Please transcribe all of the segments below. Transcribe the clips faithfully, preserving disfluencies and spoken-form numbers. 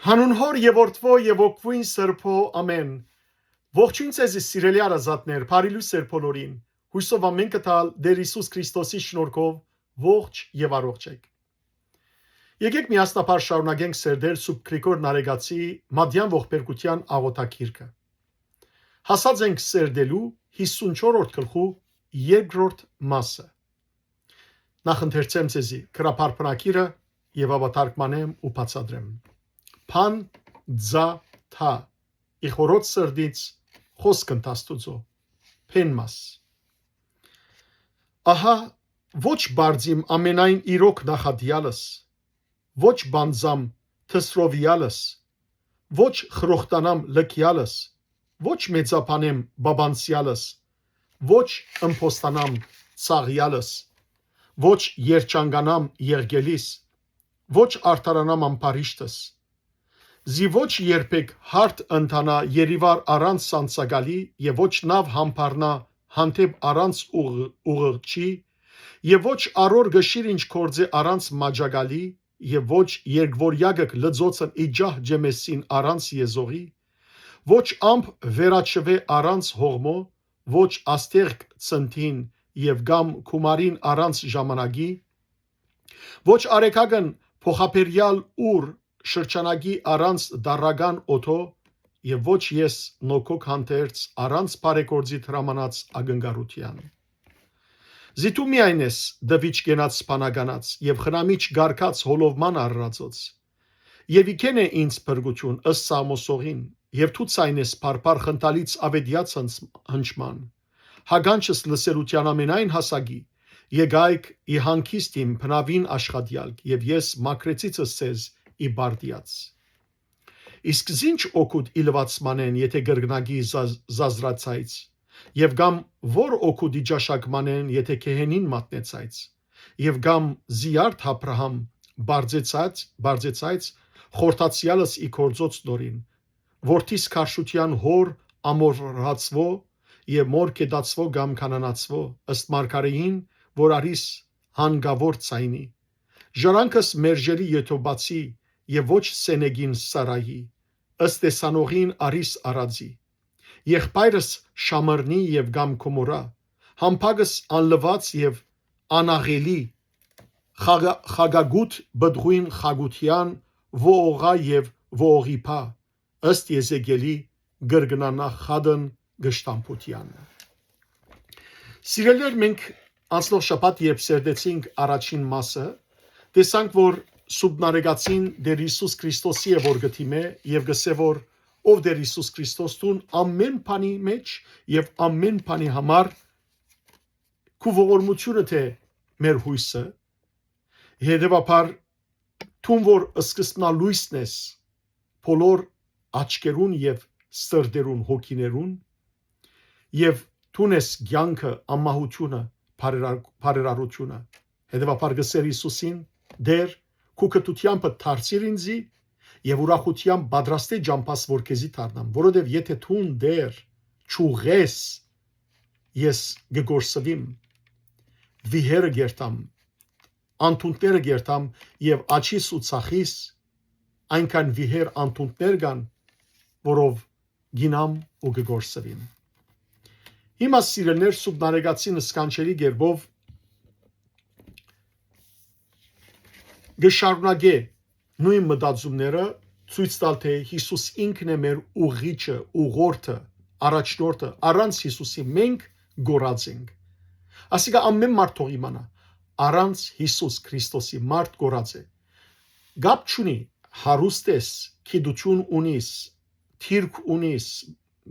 Հանուն Հօր եւ Որդւոյ եւ Ոգւոյն Սրբոյ, ամէն։ Ողջոյն ձեզի, սիրելի հարազատներ, բարի լոյս ձեր բոլորին։ Յուսով ամէն կը տալ Տէր Յիսուս Քրիստոսի շնորհքով ողջ եւ առողջ էք։ Եկեք միասնաբար շարունակենք Սերտել Սուրբ Գրիգոր Նարեկացի Մատեան ողբերգութեան աղօթագիրքը։ Հասած ենք Սերտելու հիսունչորդ գլխու երկրորդ մասը։ Նախ ընթերցեմ ձեզի գրաբար բնագիրը եւ ապա թարգմանեմ ու բացատրեմ։ Բան ձա թա, ի խորոց սրտից խօսք ընդ Աստուծոյ։ Փեն մաս։ Ահա, ոչ բարձիմ ամենայն իրոք նախատեալս, ոչ բանձամ թսրովեալս, ոչ խրոխտանամ լքեալս, ոչ մեծաբանեմ բաբանցեալս, ոչ ըմբոստանամ ծաղեալս, ոչ երջանկանամ եղկելիս, ոչ արդարանամ ամբարիշտս։ Զի ոչ երբեք հարթ ընթանայ երիվար առանց սանցակալի եւ ոչ նաւ համբարնայ հանդէպ առանց ուղ-, ուղղչի, եւ ոչ արոր գշիր ինչ գործէ առանց մաճակալի, եւ ոչ երկվորեակը լծոցն ի ջահ ջեմեսին առանց եզողի, ոչ ամպ վերաչուէ առանց հողմոյ, ոչ աստեղկ ցնդին եւ կամ քումարին առանց ժամանակի, ոչ արեգակն փոխաբերեալ ուր շրջանակի առանց դարական օդոյ, եւ ոչ ես նոքոք հանդերձ առանց բարեգործի դրամանած ակնկալութեան։ Զի դու միայն ես դվիճ կենաց սպանականաց եւ խնամիչ գարկած հոլովման արարածոց։ Եւ իքեն է ինձ փրկութիւն ըստ Սամոսողին, եւ դու ցայն ես փարփար խնդալից աւետեաց հնց-, հնչման։ Հագանչս լսելութեան ամենայն հասակի, եկայք ի հանգիստ իմ բնաւին աշխատեալք, եւ ես մաքրեցիցս ձեզ ի բարդիած։ Իսկ զինչ օգուտ ի լվացմանեն, եթե կրկնակի զազ-, զազրացայց, եւ կամ որ օգուտ ի ճաշակմանեն, եթե գեհենին մատնեցայց, եւ կամ զիարդ Աբրահամ բարձեցած, բարձեցայց, խորթացեալս ի գործոց նորին, որդիս քարշութեան հոր ամորհացվո եւ մոր կետացվո կամ կանանացվո, ըստ մարգարեին, որ արիս հանգաւոր ցայնի։ Ժառանգս մերժելի եթոպացի եւ ոչ սենեգին Սարայի, ըստ տեսանողին արիս արածի։ Եղբայրս շամրնի եւ կամ Գոմորա, համբակս անլուած եւ անաղելի, խագա-, խագագութ բդղույն խագութեան, ոողա եւ ոողիփա, ըստ Եզեկիելի կրկնանախատն գշտամբութեան։ Սիրելիներ, մենք անցնող շաբաթ, երբ սերտեցինք առաջին մասը, տեսանք, որ Սուրբ Նարեկացին Տէր Յիսուս Քրիստոսի է, որ կը դիմէ եւ կ'ըսէ, որ ով Տէր Յիսուս Քրիստոս, դուն ամէն բանի մէջ եւ ամէն բանի համար քու ողորմութիւնը թէ մեր յոյսը, հետեւաբար դուն որ սկզբնալոյսն ես բոլոր աչքերուն եւ սրտերուն, հոգիներուն, եւ դուն ես կեանքը, անմահութիւնը, բարերար-, բարերարութիւնը։ Հետեւաբար կ'ըսէր Յիսուսին. «Տէր, քու կտութեամբը դարձիր ինձի եւ ուրախութեամբ պատրաստէ ճամբաս, որ քեզի դառնամ, որովհետեւ եթե դուն, Տէր, չուղես, ես կը կորսուիմ, վիհերը կերտամ, անդունդները կերտամ եւ աջիս ու ցախիս այնքան վիհեր անդունդներ կան, որով գինամ ու կը կորսուիմ»։ Հիմա, սիրելիներ, Սուրբ Նարեկացին սքանչելի կերպով կը շարունակէ նոյն մտածումները, ցոյց տալ թէ Յիսուս ինքն է մեր ուղղիչը, ուղղորդը, առաջնորդը, առանց Յիսուսի մենք կորած ենք։ Ասիկա ամէն մարդ թող իմանայ, առանց Յիսուս Քրիստոսի մարդ կորած է։ Կապ չունի հարուստ ես, գիտութիւն ունիս, դիրք ունիս,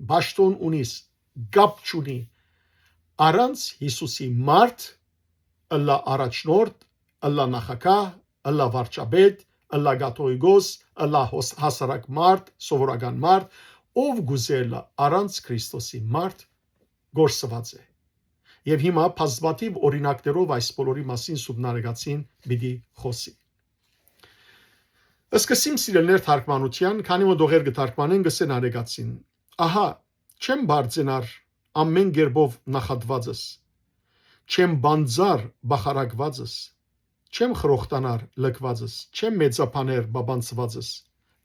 պաշտօն ունիս, կապ չունի։ Առանց Յիսուսի մարդ, ըլլայ առաջնորդ, ըլլայ նախագահ, ըլլայ վարչապետ, ըլլայ կաթողիկոս, ըլլայ հոս-, հասարակ մարդ, սովորական մարդ, ով կ'ուզէ ըլլայ, առանց Քրիստոսի մարդ կորսուած է։ Եւ հիմա բազմաթիւ օրինակներով այս բոլորի մասին Սուրբ Նարեկացին պիտի խօսի։ Սկսիմ, սիրելիներ, թարգմանութեան, քանի մը դողեր կը թարգմանեն, կ'ըսէ Նարեկացին. «Ահա, չեմ բարձենար ամէն կերպով նախատուածս, չեմ բանձար բախարակուածս, չեմ խրոխտանար լքուածս, չեմ մեծաբաներ բաբանցուածս,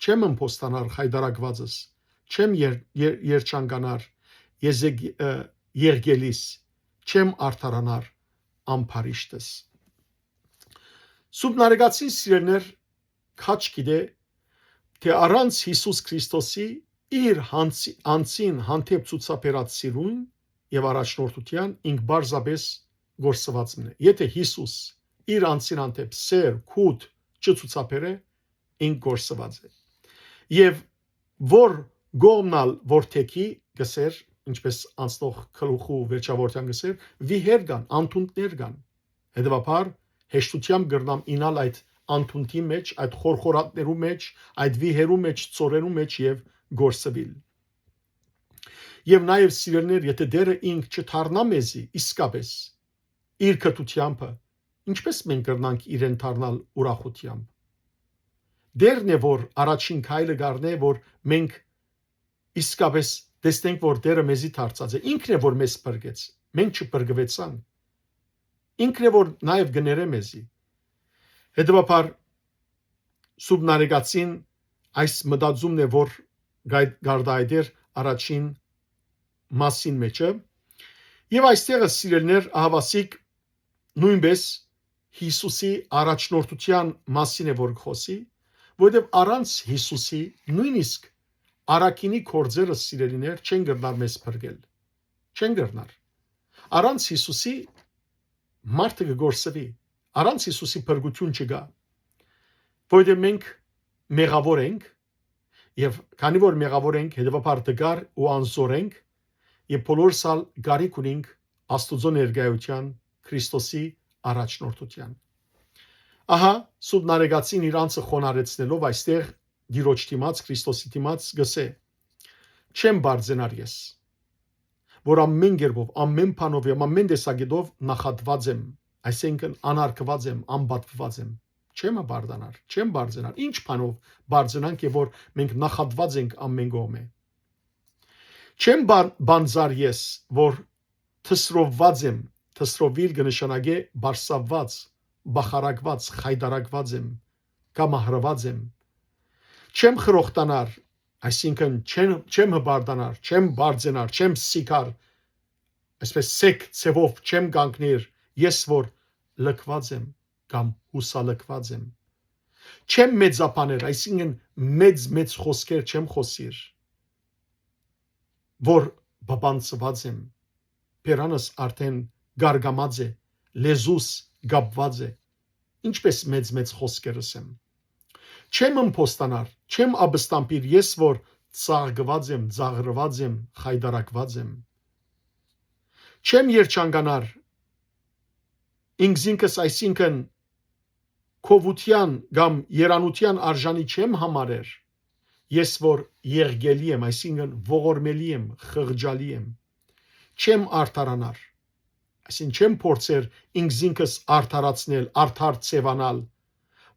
չեմ ըմբոստանար խայտարակուածս, չեմ եր, եր, երջանկանար եզեկ, ը, եղկելիս, չեմ արդարանար ամբարիշտս»։ Սուրբ Նարեկացին, սիրելիներ, քաջ գիտէ, թէ առանց Յիսուս Քրիստոսի իր յանցի, անձին հանդէպ ցուցաբերած սիրուն եւ առաջնորդութեան ինք պարզապէս կորսուած մնայ։ Եթէ Յիսուս իր անձին հանդէպ սեր, քուտ չցուցաբերէ, ինք կորսուած է։ Եւ որ կողմն ալ որ թեքի, կ'ըսէր, ինչպէս անցնող գլուխու վերջաւորութեան կ'ըսէր, վիհեր կան, անդունդներ կան։ Հետեւաբար, հեշտութեամբ կրնամ իյնալ այդ անդունդի մէջ, այդ խորխորատներու մէջ, այդ վիհերու մէջ, ծորերու մէջ եւ կորսուիլ։ Եւ նաեւ, սիրելիներ, եթէ Տէրը ինք չդառնայ մեզի իսկապէս իր կրթութեամբը, ինչպէս մենք կրնանք իրեն դառնալ ուրախութեամբ։ Տէրն է, որ առաջին քայլը կ'առնէ, որ մենք իսկապէս տեսնենք, որ Տէրը մեզի դարձած է։ Ինքն է, որ մեզ փրկեց, մենք չփրկուեցանք։ Ինքն է, որ նաեւ կ'երե մեզի։ Հետեւաբար, Սուրբ Նարեկացին այս մտածումն է, որ գայ-, կ'արտայայտէր առաջին մասին մէջը։ Եւ այստեղը, սիրելիներ, ահաւասիկ նոյնպէս Յիսուսի առաջնորդութեան մասին է, որ կը խօսի, որովհետեւ առանց Յիսուսի նոյնիսկ առաքինի գործերը, սիրելիներ, չեն կրնար մեզ փրկել։ Չեն կրնար։ Առանց Յիսուսի մարդը կը կորսուի։ Առանց Յիսուսի փրկութիւն չկայ։ Որովհետեւ մենք մեղաւոր ենք, եւ քանի որ մեղաւոր ենք, հետեւաբար տկար ու անզօր ենք, եւ բոլորս ալ կարիք ունենք Աստուծոյ ներկայութեան, Քրիստոսի առաջնորդութեան։ Ահա, Սուրբ Նարեկացին իր անձը խոնարհեցնելով այստեղ Տիրոջ դիմաց, Քրիստոսի դիմաց կ'ըսէ. «Չեմ բարձենար ես, որ ամէն կերպով, ամէն բանով եւ ամէն տեսակետով նախատուած եմ, այսինքն՝ անարգուած եմ, անպատուած եմ։ Չեմ հպարտանար, չեմ բարձենար։ Ինչ բանով բարձենանք, եւ որ մենք նախատուած ենք ամէն կողմէ։ Չեմ բան-, բանձար ես, որ թսրովուած եմ»։ Թսրովիլ կը նշանակէ պարսաւուած, պախարակուած, խայտարակուած եմ, կամահրուած եմ։ «Չեմ խրոխտանար», այսինքն՝ չեմ, չեմ հպարտանար, չեմ բարձենար, չեմ սիքար, այսպես սեկ ձևով չեմ կանգնիր, ես որ լքուած եմ կամ յուսալքուած եմ։ «Չեմ մեծաբաներ», այսինքն՝ մեծ, մեծ խօսքեր չեմ խօսիր, որ բաբանցուած եմ, բերանս արդէն գարգամած է, լեզուս կապուած է, ինչպէս մեծ-մեծ խօսքերս եմ։ «Չեմ ըմբոստանար, չեմ ապստամբիր ես, որ ծաղկուած եմ, ծաղրուած եմ, խայտարակուած եմ։ Չեմ երջանկանար ինքզինքս, այսինքն՝ գովութեան կամ երանութեան արժանի չեմ համարեր, ես որ եղկելի եմ, այսինքն՝ ողորմելի եմ, խղճալի եմ։ Չեմ արդարանար, այսինքն՝ չեմ փորձեր ինքզինքս արդարացնել, արդար ձևանալ,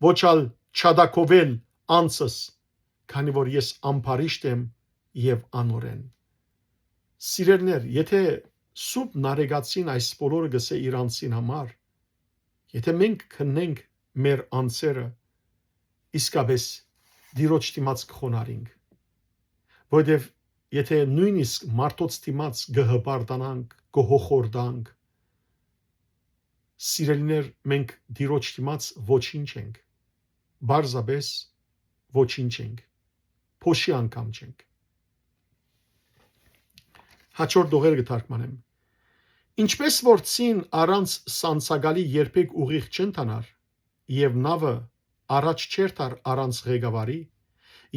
ոչ ալ չատակովել անձս, քանի որ ես ամբարիշտ եմ եւ անօրէն»։ Սիրելիներ, եթէ Սուրբ Նարեկացին այս բոլորը կ'ըսէ իր անձին համար, եթէ մենք քննենք մեր անձերը, իսկապէս Տիրոջ դիմաց կը խոնարհինք, որովհետեւ եթէ նոյնիսկ մարդոց դիմաց կը հպարտանանք, կը յոխորտանք, սիրելիներ, մենք Տիրոջ դիմաց ոչինչ ենք, պարզապէս ոչինչ ենք, փոշի անգամ չենք։ Հաջորդ դողերը կը թարգմանեմ։ «Ինչպէս որ ծին առանց սանցակալի երբեք ուղիղ չընթանար, եւ նաւը առաջ չէր տար առանց ղեկավարի,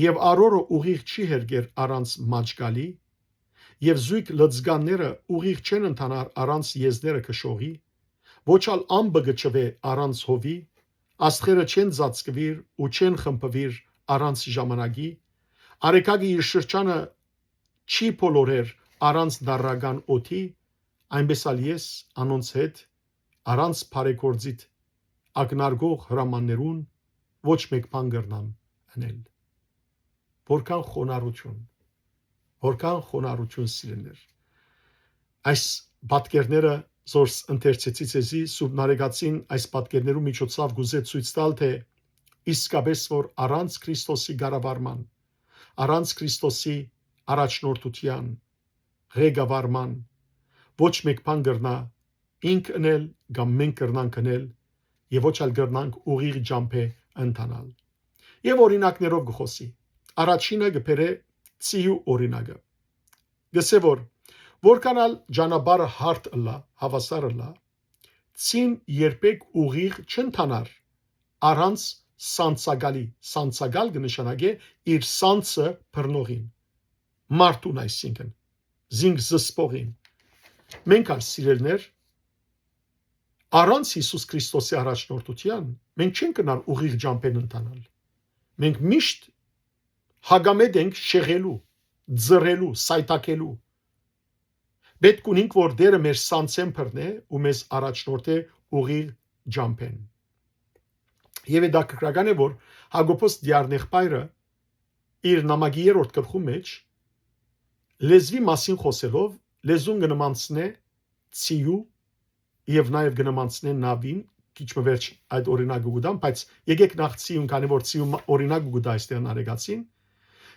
եւ արորը ուղիղ չի հերկեր առանց մաճկալի, եւ զոյգ լծկանները ուղիղ չեն ընթանար առանց եզները քշողի, ոչ ալ ամպը կը չուէ առանց հովի, աստղերը չեն ծածկուիր ու չեն խմբուիր առանց ժամանակի, արեգակը իր շրջանը չի բոլորեր առանց դարական օդի, այնպէս ալ ես անոնց հետ առանց բարեգործիդ ակնարկող հրամաններուն ոչ մէկ բան կրնամ ընել»։ Որքան խոնարհություն, որքան խոնարհություն, սիրելիներ։ Այս պատկերները, զորս ընթերցեցի ձեզի, Սուրբ Նարեկացին այս պատկերներու միջոցով կուզէ ցոյց տալ, թէ իսկապէս որ առանց Քրիստոսի կառավարման, առանց Քրիստոսի առաջնորդութեան, ղեկավարման, ոչ մէկ բան կրնայ ինք ընել կամ մենք կրնանք ընել եւ ոչ ալ կրնանք ուղիղ ճամբէ ընթանալ։ Եւ օրինակներով կը խօսի։ Առաջինը կը բերէ Ձիու օրինակը։ Կ'ըսէ որ, որքան ալ ճանապարհը հարթ ըլլայ, հաւասար ըլլայ, Ձին երբեք ուղիղ չընթանար առանց սանցակալի։ Սանցակալ կը նշանակէ իր սանցը բռնողին, մարդուն այսինքն, զինք զսպողին։ Մենք ալ, սիրելիներ, առանց Յիսուս Քրիստոսի առաջնորդութեան մենք չենք կրնար ուղիղ ճամբէն ընթանալ։ Մենք միշտ հակամէտ ենք շեղելու, ձրելու, սայթաքելու։ Պէտք ունինք որ Տէրը մեր սանցէն բռնէ ու մեզ առաջնորդէ ուղիղ ճամբէն։ Եւ հետաքրքրական է որ Յակոբոս Տիառնեղբայրը իր նամակի երրորդ գլխու մէջ լեզուի մասին խօսելով լեզուն կը նմանցնէ ձիու եւ նաեւ կը նմանցնէ նաւին, քիչ մը վերջ այդ օրինակը կու տամ, բայց եկէք նախ ձիուն, քանի որ ձիու մը-, օրինակը կու տայ այստեղ Նարեկացին,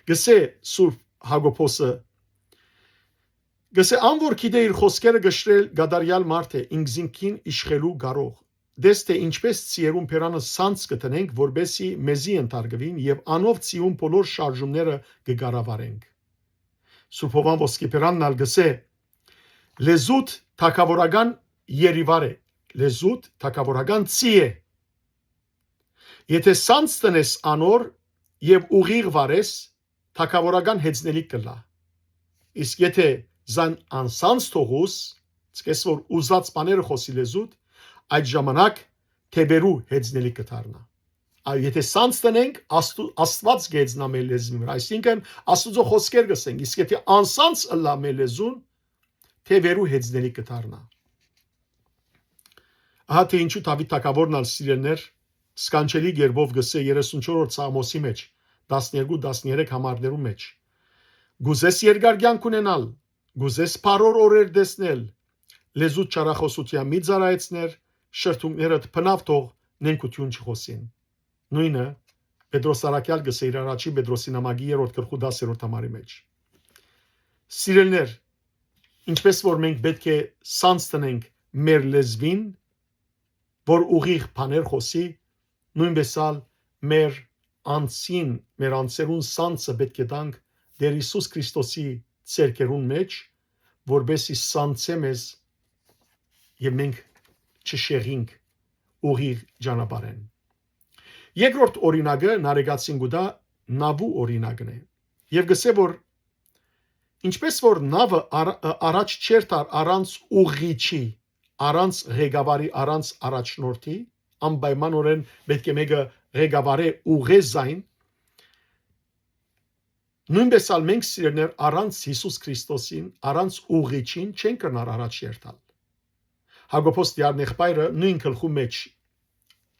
կ'ըսէ Սուրբ Յակոբոսը, կ'ըսէ, ան որ գիտէ իր խօսքերը կշռել կատարեալ մարդ է, ինքզինքին իշխելու կարող։ Տես թէ ինչպէս ձիերուն բերանը սանձ կը դնենք, որպէսզի մեզի ընդարկուին եւ անով ձիուն բոլոր շարժումները կը կառավարենք։ Սուրբ Հովան Ոսկիբերանն ալ կ'ըսէ, լեզուդ թագաւորական երիվար է, լեզուդ թագաւորական ձի է։ Եթէ սանձ տնես անոր եւ ուղիղ վարես, թագաւորական հեծնելիք կ'ըլլայ։ Իսկ եթէ զայն անսանձ թողուս, ցկես որ ուզած բաները խօսի լեզուդ, այդ ժամանակ թեւերու հեծնելիք կը դառնայ։ Այ եթէ սանձ տնենք, Աստու-, Աստուած կ'եծնայ մեր լեզուին վրայ, այսինքն Աստուծոյ խօսքեր կ'ըսենք, իսկ եթէ անսանձ ըլլայ մեր լեզուն, թեւերու հեծնելիք կը դառնայ։ Ահա թէ ինչու Դաւիթ թագաւորն ալ, սիրելիներ, սքանչելի կերպով կ'ըսէ երեսունչորրորդ Սաղմոսի մէջ, տասներկու, տասներեք համարներու մէջ. «Կ'ուզես երկար կեանք ունենալ, կ'ուզես բարոր օրեր տեսնել, լեզուդ չարախօսութեան մի ծառայեցներ, շրթունքներդ բնաւ թող նենգութիւն չխօսին»։ Նոյնը Պետրոս Առաքեալ կ'ըսէ իր առաջին Պետրոսի նամակի երրորդ գլխու տասերորդ համարի մէջ։ Սիրելիներ, ինչպէս որ մենք պէտք է սանձ տնենք մեր լեզուին, որ ուղիղ բաներ խօսի, նոյնպէս ալ մեր անձին, մեր անձերուն սանձը պէտք է տանք Տէր Յիսուս Քրիստոսի ձեռքերուն մէջ, որպէսզի սանձէ մեզ եւ մենք չշեղինք ուղիղ ճանապարհէն։ Երկրորդ օրինակը Նարեկացին կու տայ նաւու օրինակն է եւ կ'ըսէ որ ինչպէս որ նաւը առ-, առաջ չէր տար առանց ուղղիչի, առանց ղեկավարի, առանց առաջնորդի, անպայմանօրէն պէտք է մէկը ղեկավարէ, ուղղէ զայն, նոյնպէս ալ մենք, սիրելիներ, առանց Յիսուս Քրիստոսին, առանց ուղղիչին չենք կրնար առաջ երթալ։ Յակոբոս Տիառնեղբայրը նոյն գլխու մէջ,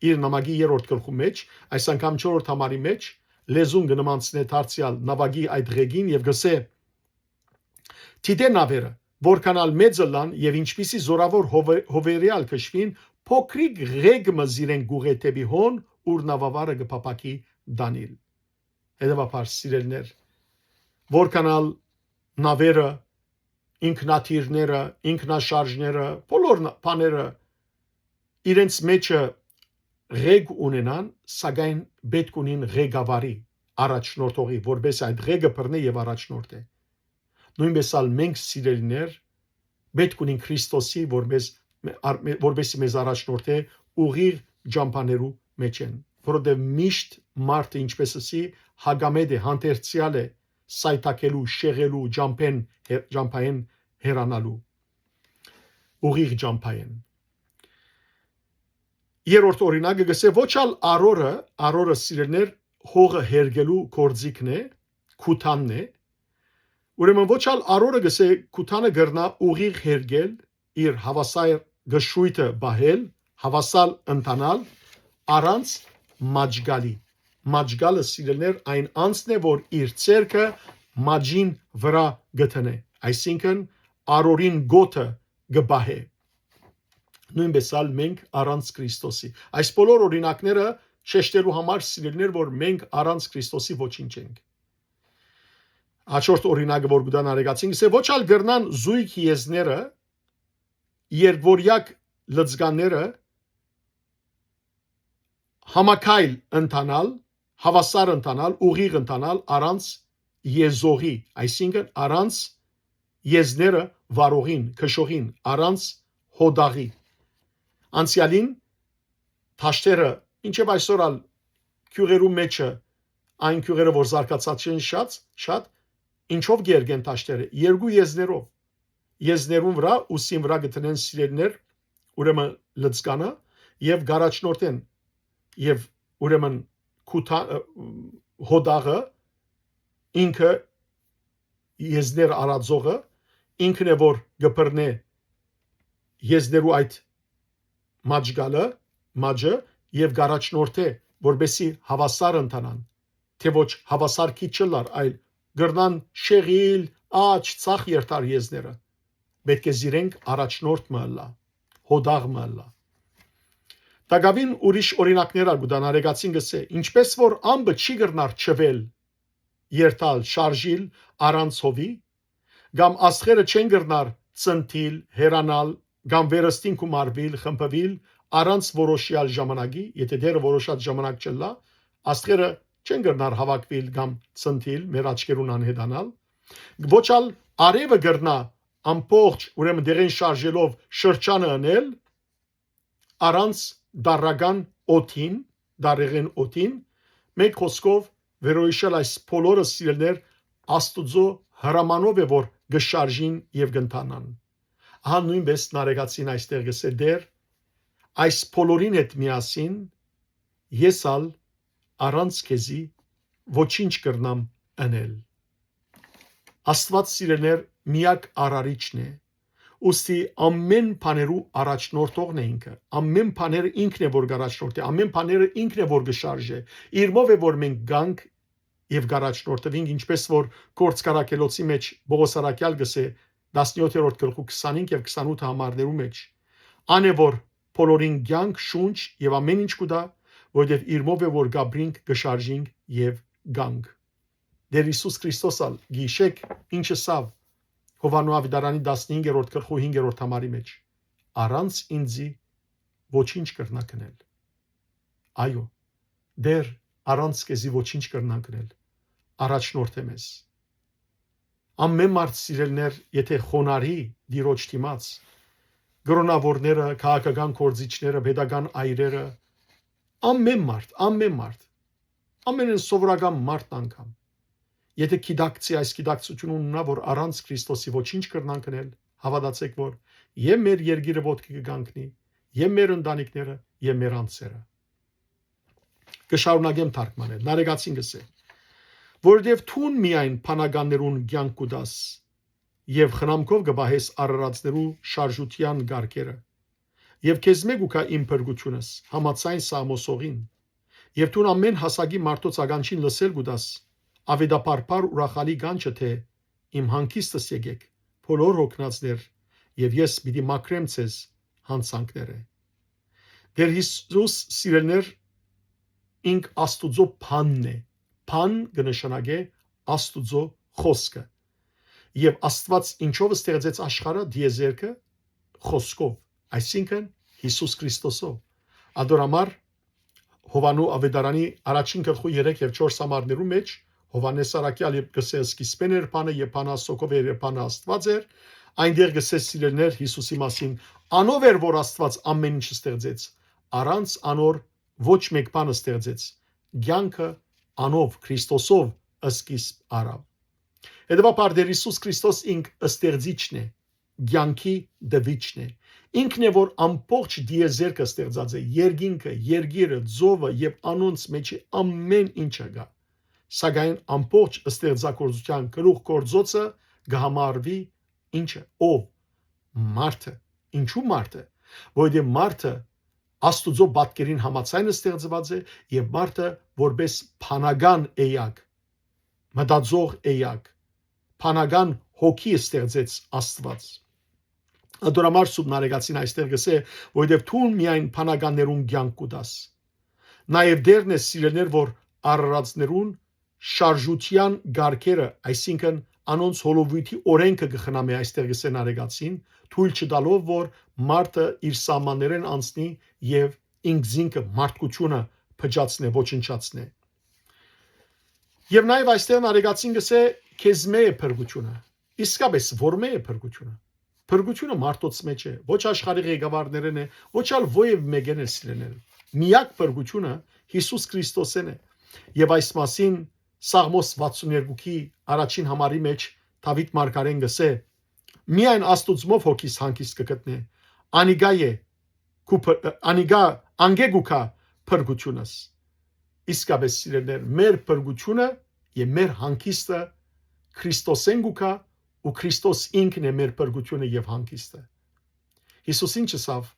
իր նամակի երրորդ գլխու մէջ, այս անգամ չորրորդ համարի մէջ, լեզուն կը նմանցնէ դարձեալ նաւակի այդ ղեկին եւ կ'ըսէ. «Դիտէ նաւերը, որքան ալ մեծ ըլլան եւ ինչպիսի զօրաւոր հովե-, հովերեալ քշուին, փոքրիկ ղեկ մը զիրեն կ'ուղղէ դէպի հոն, ուր նաւավարը կը փափաքի տանիլ»։ Հետեւաբար, սիրելիներ, որքան ալ նաւերը, ինքնաթիռները, ինքնաշարժները, բոլոր ն-, բաները իրենց մեջը ղեկ ունենան, սակայն պէտք ունին ղեկավարի, առաջնորդողի, որպէս այդ ղեկը բռնէ եւ առաջնորդէ։ Նոյնպէս ալ մենք, սիրելիներ, պէտք ունին Քրիստոսի, որ մեզ, մե-, ար-, մե-, որպեսզի մեզ առաջնորդէ ուղիղ ճամբաներու մէջէն, որովհետեւ միշտ մարդը, ինչպես ըսի, հակամետ է, հանդերձեալ է սայթաքելու, շեղելու, ճամբեն հե-, ճամբայեն հեռանալու, ուղիղ ճամբայեն։ Երրորդ օրինակը կ'ըսէ, ոչ ալ արորը, արորը, սիրելիներ, հողը հերկելու գործիքն է, քութանն է, ուրեմն ոչ ալ արորը, կ'ըսէ, քութանը կրնայ ուղիղ հերկել, իր հաւասար կշոյթը պահել, հաւասար ընթանալ, առանց մաճկալի։ Մաճկալը, սիրելիներ, այն անձն է, որ իր ձեռքը մաճին վրայ կը դնէ, այսինքն արորին գոթը կը պահէ։ Նոյնպէս ալ մենք առանց Քրիստոսի։ Այս բոլոր օրինակները շեշտելու համար, սիրելիներ, որ մենք առանց Քրիստոսի ոչինչ ենք։ Հաջորդ օրինակը, որ կու տան Արեգացին, գսէ, ոչ ալ կրնան զոյգ եզները, երկորեակ լծկաները համաքայլ ընթանալ, հաւասար ընթանալ, ուղիղ ընթանալ առանց եզողի, այսինքն առանց եզները վարողին, քշողին, առանց հոդաղի։ Անցեալին թաշտերը, ինչեւ այսօր ալ գիւղերու մէջը, այն գիւղերը, որ զարգացած չեն շատ, շատ, ինչով կերգեն թաշտերը, երկու եզներով, եզներուն վրա, ուսին վրա կը դնեն, սիրելիներ, ուրեմն լծկանը, եւ կ'առաջնորդեն, եւ ուրեմն քութա-, ը, հոդաղը, ինքը եզներ արածողը, ինքն է, որ կը բռնէ եզներու այդ մաճկալը, մաճը, եւ կ'առաջնորդէ, որպեսզի հաւասար ընթանան, թէ ոչ հաւասար քիչ չըլլար, այլ կրնան շեղիլ, աջ, ցախ երթար եզները։ Պէտք է զիրենք առաջնորդ մը ըլլայ, հոդաղ մը ըլլայ։ Տակաւին ուրիշ օրինակներ ալ կու տան, Արեգացին գսէ, ինչպէս որ ամպը չի կրնար չվել, երթալ, շարժիլ առանց հովի, կամ աստղերը չեն կրնար ծնտիլ, հեռանալ, կամ վերստին գումարուիլ, խմբուիլ առանց որոշեալ ժամանակի, եթե Տէրը որոշած ժամանակ չըլլայ, աստղերը չեն կրնար հաւաքուիլ կամ ծնտիլ, մեր աչքերուն անհետանալ, ոչ ալ արեւը կրնայ ամբողջ, ուրեմն դեղեն շարժելով շրջանը ընել, առանց դարական օդին, դարեղեն օդին, մէկ խօսքով, վերոյիշել այս բոլորը, սիրելիներ, Աստուծոյ հրամանով է, որ կը շարժին եւ կ'ընթանան։ Ահա նոյնպէս Նարեգացին այստեղ գսէ, Տէր, այս բոլորին հետ միասին ես ալ առանց քեզի ոչինչ կրնամ ընել։ Աստուած, սիրելիներ, միակ արարիչն է, ուստի ամէն բաներու առաջնորդողն է ինքը, ամէն բաները ինքն է, որ կ'առաջնորդի, ամէն բաները ինքն է, որ կը շարժէ, իրմով է, որ մենք գանք եւ կ'առաջնորդուինք, ինչպէս որ Գործք Առաքելոցի մէջ Պողոս Առաքեալ գսէ, տասնեօթերորդ գլխու քսանհինգ եւ քսանութ համարներու մէջ, ան է, որ բոլորին կեանք, շունչ եւ ամէն ինչ կու տայ, որտեւ իրմով է, որ կ'ապրինք, կը շարժինք եւ գանք։ Տէր Յիսուս Քրիստոս ալ, գիշեք, ինչ ըսաւ Յովհաննու Աւետարանի տասնհինգերորդ գլխու հինգերորդ համարի մէջ. «Առանց ինձի ոչինչ կրնաք ընել»։ Այո, Տէր, առանց քեզի ոչինչ կրնանք ընել։ Առաջնորդէ մեզ։ Ամէն մարդ, սիրելիներ, եթե խոնարհի Տիրոջ դիմաց, կրոնաւորները, քաղաքական գործիչները, պետական այրերը, ամէն մարդ, ամէն մարդ, ամէն սովորական մարդն անգամ, եթե գիտակցի, այս գիտակցութիւնը ունենայ, որ առանց Քրիստոսի ոչինչ կրնանք ընել, հաւատացէք, որ եւ մեր երկիրը ոտքի կը կանգնի, եւ մեր ընտանիքները, եւ մեր անձերը։ Կը շարունակեմ թարգմանել։ Նարեգացին գսէ, որովհետեւ դուն միայն բանականներուն կեանք կու տաս եւ խնամքով կը պահես արարածներու շարժութեան կարգերը։ Եւ քեզմէ կու գայ իմ փրկութիւնս, համաձայն սաղմոսողին։ Եւ դուն ամէն հասակի մարդոց ականջին լսել կու տաս, աւետաբարբար ուրախալի կանչը, թէ «Իմ հանգիստս եկէք, բոլոր յոգնածներ, եւ ես պիտի մաքրեմ ձեզ յանցանքները»։ Տէր Յիսուս, սիրելիներ, ինք Աստուծոյ բանն է։ Բան կը նշանակէ Աստուծոյ խօսքը։ Եւ Աստուած ինչո՞վ ստեղծեց աշխարհը, դիեզերքը? Խօսքով, այսինքն՝ Յիսուս Քրիստոսով։ Ադոր համար Յովհաննու Աւետարանի առաջին գլխու երեք եւ չորս համարներու մէջ Յովհաննէս Առաքեալ երբ գսէ, «Սկիզբէն էր բանը, եւ բանը Աստուծով էր, եւ բանը Աստուած էր», այնտեղ գսէ, սիրելիներ, Յիսուսի մասին. «Անով էր, որ Աստուած ամէն ինչ ստեղծեց։ Առանց անոր ոչ մէկ բան ստեղծեց։ Կեանքը անով, Քրիստոսով սկիզբ առաւ»։ Հետեւաբար, Տէր Յիսուս Քրիստոս ինք ստեղծիչն է, կեանքի տուիչն է։ Ինքն է, որ ամբողջ դիեզերքը ստեղծած է, երկինքը, երգիրը, ծովը եւ անոնց մէջի ամէն ինչը կայ։ Սակայն ամբողջ ստեղծագործութեան գլուխ գործոցը կը համարուի ինչը, ով? Մարդը։ Ինչու՞ մարդը? Որովհետեւ մարդը Աստուծոյ պատկերին համաձայն ստեղծուած է, եւ մարդը որպես բանական էակ, մտածող էակ, բանական հոգի ստեղծեց Աստուած։ Ադոր համար Սուրբ Նարեգացին այստեղ գսէ, որովհետեւ դուն միայն բանականներուն կեանք կու տաս։ Նաեւ Տէրն է, սիրելիներ, որ արարածներուն շարժութեան կարգերը, այսինքն անոնց հովանուտի օրէնքը կը խնամէ, այստեղ կ'ըսեն արեգացին, թոյլ չտալով որ մարդը իր սահմաններէն անցնի եւ ինքզինքը, մարդկությունը փճացնէ, ոչնչացնէ։ Եւ նաեւ այստեղ արեգացին կ'ըսէ. «Քեզմէ է փրկութիւնը»։ Իսկապէս, որմէ է փրկութիւնը։ Փրկութիւնը մարդոց մէջ է, ոչ աշխարհի ղեկավարներէն է, ոչ ալ ոեւ մէկէն է, սիրելիներ։ Միակ փրկութիւնը Յիսուս Քրիստոսէն է։ Եւ այս մասին Սաղմոս վաթսուն երկուքի առաջին համարի մէջ Դաւիթ մարգարեն կ'ըսէ. «Միայն Աստուծմով հոգիս հանգիստ կը գտնէ։ Անիկա է քու փ-, անիկա, անկէ կու գայ փրկութիւնս»։ Իսկապէս, սիրելիներ, մեր փրկութիւնը եւ մեր հանգիստը Քրիստոսէն կու գայ, ու Քրիստոս ինքն է մեր փրկութիւնը եւ հանգիստը։ Յիսուս ինչ ըսաւ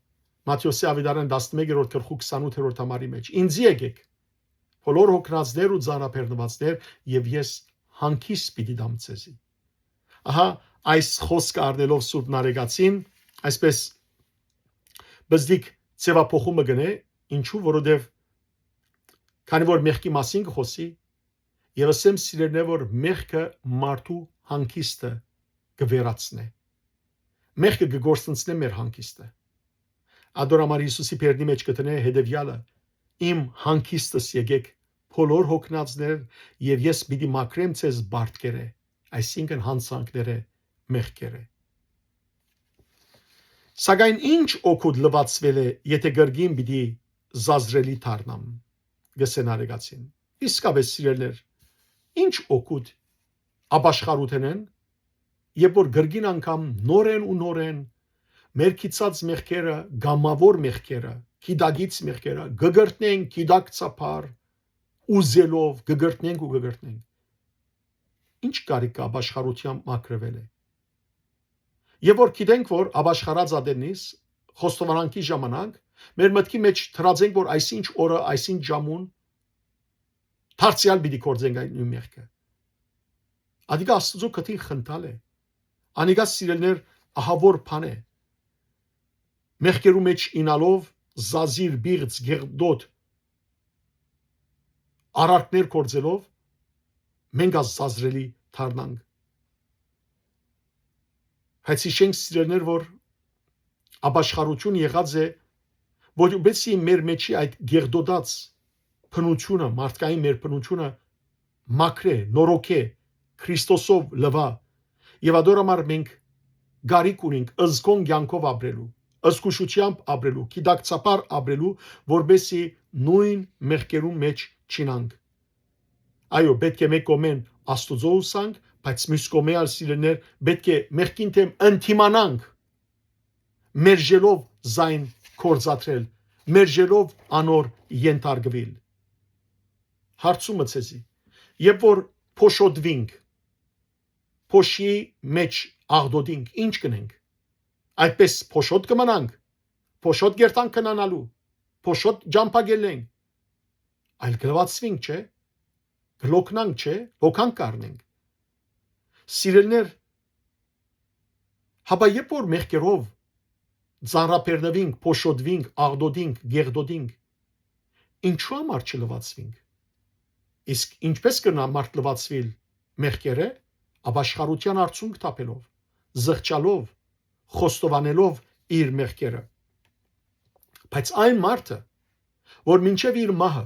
Մատթէոսի աւետարան տասնմեկերորդ գլխու քսանութերորդ համարի մէջ. «Ինծի եկէք, բոլոր հոգնածներ ու ծանրաբեռնուածներ, եւ ես հանգիստ պիտի տամ ձեզի»։ Ահա այս խօսքը առնելով Սուրբ Նարեգացին, այսպես բզդիկ ձեւափոխումը կ'ընէ, ինչու, որովհետեւ քանի որ մեղքի մասին կը խօսի, եւ ըսեմ, սիրելիներ, որ մեղքը մարդու հանգիստը կը վերացնէ։ Մեղքը կը գործընծնէ մեր հանգիստը։ Ատոր համար Յիսուսի բերնի մէջ կը դնէ հետեւեալը. «Իմ հանգիստս եկէք, բոլոր հոգնածներ, եւ ես պիտի մաքրեմ ձեզ բարդքերէ», այսինքն յանցանքներէ, մեղքերէ։ Սակայն ի՞նչ օգուտ լուացուելէ, եթէ կրկին պիտի զազրելի դառնամ, կ'ըսեն արեգացին։ Իսկապէս, սիրելիներ, ի՞նչ օգուտ ապաշխարութենէն, երբ որ կրկին անգամ նորէն ու նորէն մեր գիտած մեղքերը, կամաւոր մեղքերը, գիտակից մեղքերը, կը կրկնենք գիտակցաբար, ուզելով, կը կրկնենք ու կը կրկնենք։ Ի՞նչ կարիք կայ ապաշխարութեան մաքրուելէ։ Եւ որ գիտենք, որ ապաշխարած ատեննից, խոստովանանքի ժամանակ, մեր մտքի մէջ դրած ենք, որ այսինչ օրը, այսինչ ժամուն դարձեալ պիտի գործենք այն նոյն մեղքը։ Ադիկա Աստուծոյ քթին խնդալ է։ Անիկա, սիրելիներ, ահաւոր բան է։ Մեղքերու մէջ ինալով, զազիր, բիղծ, գեղդոտ արարքներ գործելով, մենք ա զազրելի դառնանք։ Բայց յիշենք, սիրելիներ, որ ապաշխարութիւն եղած է, որպեսզի մեր մէջի այդ գեղդոտած բնութիւնը, մարդկային մեր բնութիւնը մաքրէ, նորոգէ, Քրիստոսով լուայ։ Եւ ատոր համար մենք կարիք ունենք զգոն կեանքով ապրելու, զգուշութեամբ ապրելու, գիտակցաբար ապրելու, որպեսզի նոյն մեղքերուն մէջ չինանք։ Այո, պէտք է մէկ կողմէն Աստուծոյ ուսանք, բայց միւս կողմէ ալ, սիրելիներ, պէտք է մեղքին դէմ ընդդիմանանք, մերժելով զայն գործադրել, մերժելով անոր ենթարկուիլ։ Հարցումը ձեզի. երբ որ փոշոտուինք, փոշի մէջ աղտոտինք, ի՞նչ կ'ընենք։ Այդպես փոշոտ կը մնանք, փոշոտ կերտանք քնանալու, փոշոտ ճամբակելենք, այլ կը լուացուինք, չէ՞, կը լոգնանք, չէ՞, լոգանք կ'առնենք։ Սիրելիներ, հապա երբ որ մեղքերով ծանրաբեռնուինք, փոշոտուինք, աղտոտինք, գեղդոտինք, ինչու համար չլուացուինք։ Իսկ ինչպես կրնայ մարդ լուացուիլ մեղքերէ, ապաշխարութեան արդյունք թափելով, զղջալով, խոստովանելով իր մեղքերը։ Բայց այն մարդը, որ մինչեւ իր մահը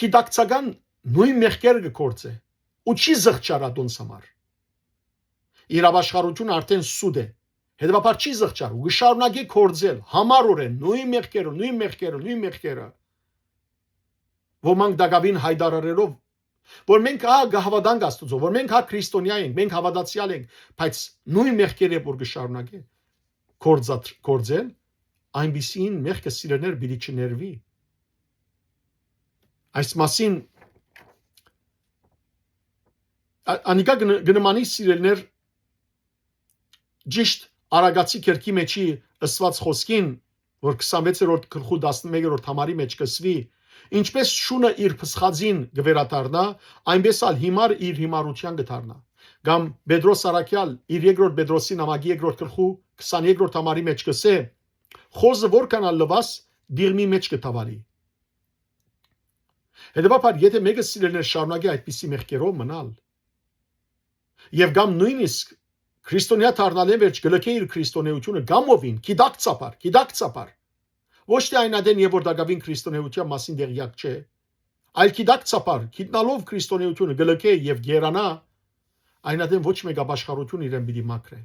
գիտակցական նոյն մեղքերը կը գործէ ու չի զղջար ատոնց համար, իր ապաշխարութիւնը արդէն սուտ է, հետեւաբար չի զղջար ու կը շարունակէ գործել համառօրէն նոյն մեղքերը, նոյն մեղքերը, նոյն մեղքերը, ոմանք տակաւին յայտարարելով, որ մենք, ա, կը հաւատանք Աստուծոյ, որ մենք, ա, քրիստոնեայ ենք, մենք հաւատացեալ ենք, բայց նոյն մեղքերը որ կը շարունակէ գործ-, գործել, այնպիսին մեղքը, սիրելիներ, պիտի չներուի։ Այս մասին ա-, անիկա կը ն-, կը նմանի, սիրելիներ, ճիշտ Արագացի կերքի մէջի ըսուած խօսքին, որ քսանվեցերորդ գլխու տասնմեկերորդ համարի մէջ կ'ըսուի. «Ինչպես շունը իր փսխածին կը վերադառնայ, այնպես ալ հիմարը իր հիմարութեան կը դառնայ»։ Կամ Պետրոս Առաքեալ իր երկրորդ Պետրոսի նամակի երկրորդ գլխու քսաներկրորդ համարի մէջ կ'ըսէ. «Խոզը որքան ալ լուաս, դիղմի մէջ կը թաւալի»։ Հետեւաբար, եթե մէկը, սիրելիներ, շարունակէ այդպիսի մեղքերով մնալ, եւ կամ նոյնիսկ քրիստոնեայ դառնալէն վերջ կը լքէ իր քրիստոնէութիւնը կամ ովին, գիտակցաբար, գիտակցաբար, ոչ թէ այն ատեն, երբ որ տակաւին քրիստոնէութեան մասին տեղյակ չէ, այլ գիտակցաբար, գիտնալով քրիստոնէութիւնը, կը լքէ եւ կ'երանայ, այն ատեն ոչ մէկ ապաշխարութիւն իրեն պիտի մաքրէ։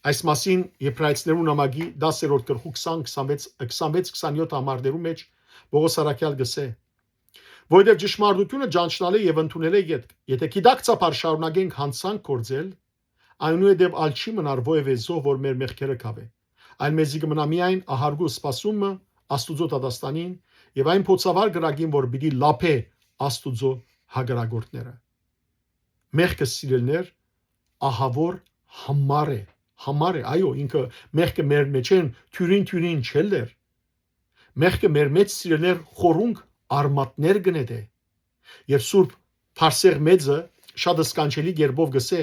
Այս մասին Եբրայեցիներուն նամակի դասերորդ գլխու քսան, քսանվեց, քսանվեց, քսանյոթ համարներու մէջ Պողոս առաքեալ կ'ըսէ. «Որովհետեւ ճշմարտութիւնը ճանչնալէ եւ ընդունելէ ետք, եթե գիտակցաբար շարունակենք յանցանք գործել, այնուհետեւ ալ չի մնար որեւէ զոհ, որ մեր մեղքերը կ'աւէ, այլ մեզի կը մնայ միայն ահարկու սպասումը Աստուծոյ դատաստանին եւ այն փոցավառ կրակին, որ պիտի լափէ Աստուծոյ հակառակորդները»։ Մեղքը, սիրելիներ, ահաւոր համար է, համար է, այո, ինքը, մեղքը մեր մէջէն թիւրին-թիւրին չ'ելլեր։ Մեղքը մեր մէջ, սիրելիներ, խորունկ արմատներ կը նետէ։ Եւ Սուրբ Բարսեղմէծը շատ սքանչելի կերպով կ'ըսէ,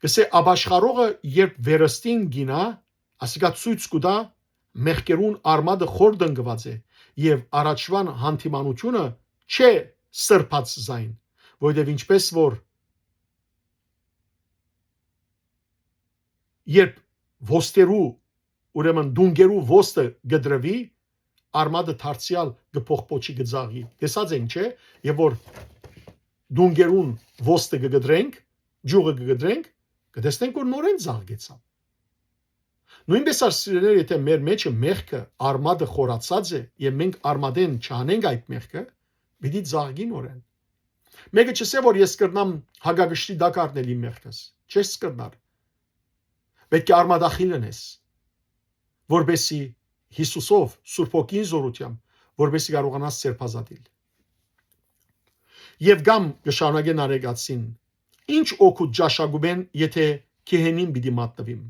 կ'ըսէ. «Ապաշխարողը երբ վերստին կ'իյնայ, ասիկա ցոյց կու տայ մեղքերուն արմատը խոր տնկուած է եւ առաջուան յանդիմանութիւնը չէ սրբած զայն, որովհետեւ ինչպէս որ երբ ոստերու, ուրեմն դունկերու ոստը կը դրուի, արմատը դարձեալ կը փոխփոչի, կը ծաղի»։ Տեսած ենք, չէ՞, եւ որ դունկերուն ոստը կը կտրենք, ջուղը կը կտրենք, կը տեսնենք, որ նորէն ծաղկեցաւ։ Նոյնպէս ալ, սիրելիներ, եթե մեր մէջը մեղքը, արմատը խորացած է եւ մենք արմատէն չանենք այդ մեղքը, պիտի ծաղկի նորէն։ Մէկը չ'ըսէ, որ ես կրնամ հակակշռի տակ առնել իմ մեղքս։ Չես կրնար։ Պէտք է արմատախիլ ընես, որպեսզի Յիսուսով, Սուրբ Հոգին զօրութեամբ, որպեսզի կարողանաս սերբազատիլ։ Եւ կամ կը շարունակեն արեգացին. «Ինչ օգուտ ճաշակումէն, եթե գեհենին պիտի մատնուիմ»։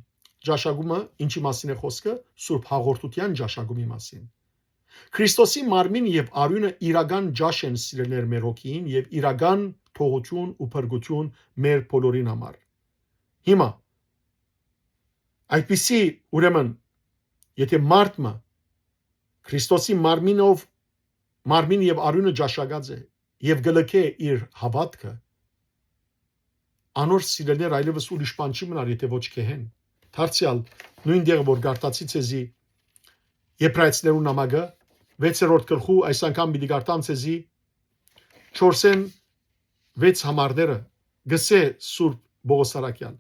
Ճաշակումը ինչի՞ մասին է խոսքը, Սուրբ Հաղորդութեան ճաշակումի մասին։ Քրիստոսի մարմին եւ արիւնը իրական ճաշ են, սիրելիներ, մեր հոգիին եւ իրական թողութիւն ու փրկութիւն մեր բոլորին համար։ Հիմա, այդպիսի, ուրեմն, եթե մարդ մը Քրիստոսի մարմինով, մարմին եւ արիւնը ճաշակած է եւ կը լքէ իր հաւատքը, անոր, սիրելիներ, այլեւս ուրիշ բան չի մնար, եթե ոչ գեհեն։ Դարձեալ, նոյն տեղը, որ կարդացի ձեզի Եբրայեցիներուն նամակը, վեցերորդ գլխու, այս անգամ պիտի կարդամ ձեզի չորսէն վեց համարները, կ'ըսէ Սուրբ Պողոս առաքեալ.